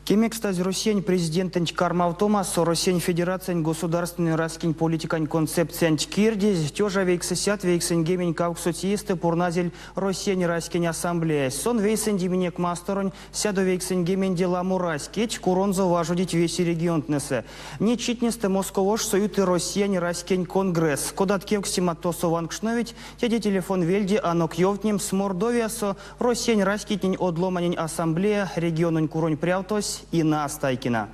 Кемекстазь Россиянь президентэнть кармавтомасо Россиянь Федерациянь государственной раськень политикань концепциянть кирдезь, 1998 иестэ пурназель Россиянь раськень ассамблеясь. Сон вейсэнди минек масторонь 190 ламо раськеть, куронзо важодить весе регионтнэсэ. Неть читнестэ Москов ошсо юты Россиянь раськень конгресс. Кодат кевкстемат тосо ванкшновить, теде телефон вельде анок ёвтнемс Мордовиясо Россиянь раськетнень од ломанень ассамблея региононь куронь прявтось Инна Астайкина.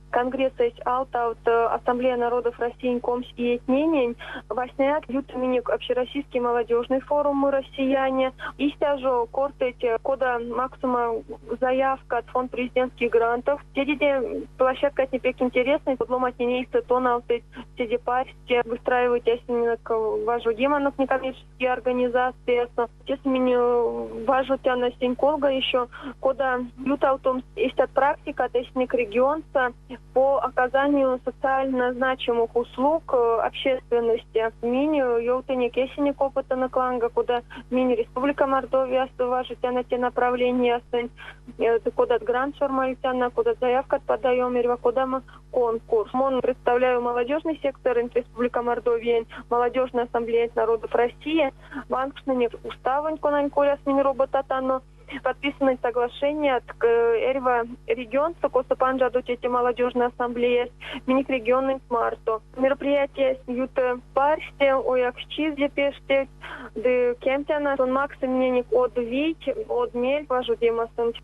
Конгрессэсь алтавт Ассамблея народов Россиянь 20 иетненень. Васняяк юты минек Общероссийский молодежный форум Мы россияне. Истя жо кортыть, кода максома заявкат фонд президентских грантов. Тедеде площадкатне пек интересной, од ломантнень эйстэ тонавтыть седе парсте выстраивать эсенек важодеманок некоммерческой организациясо. Тесэ минь важодтяно сень колга еще, кода ютавтомс истят практикат эсенек регионсо по оказанию социально значимых услуг общественности. Минь ёвтынек эсенек опытэнек ланга, кода минь Республика Мордовиясо важодтяно те направлениясонть, кодат грант сёрмалетяно, кодат заявкат подаем, эрьва кодамо конкурс. Мон представляю молодежный сектор Республика Мордовиянь Молодежной ассамблеянть народов России. Ванкшнынек уставонть, конань коряс минь роботатано. Подписаны соглашения эрьва регионсо, косо панжадо те молодежной ассамблеясь, минек региононть марто. Мероприятиясь юты парсте, ояксчиде пештевть, ды кемтяно, сон максы миненек од вийть, од мель важодемасонть.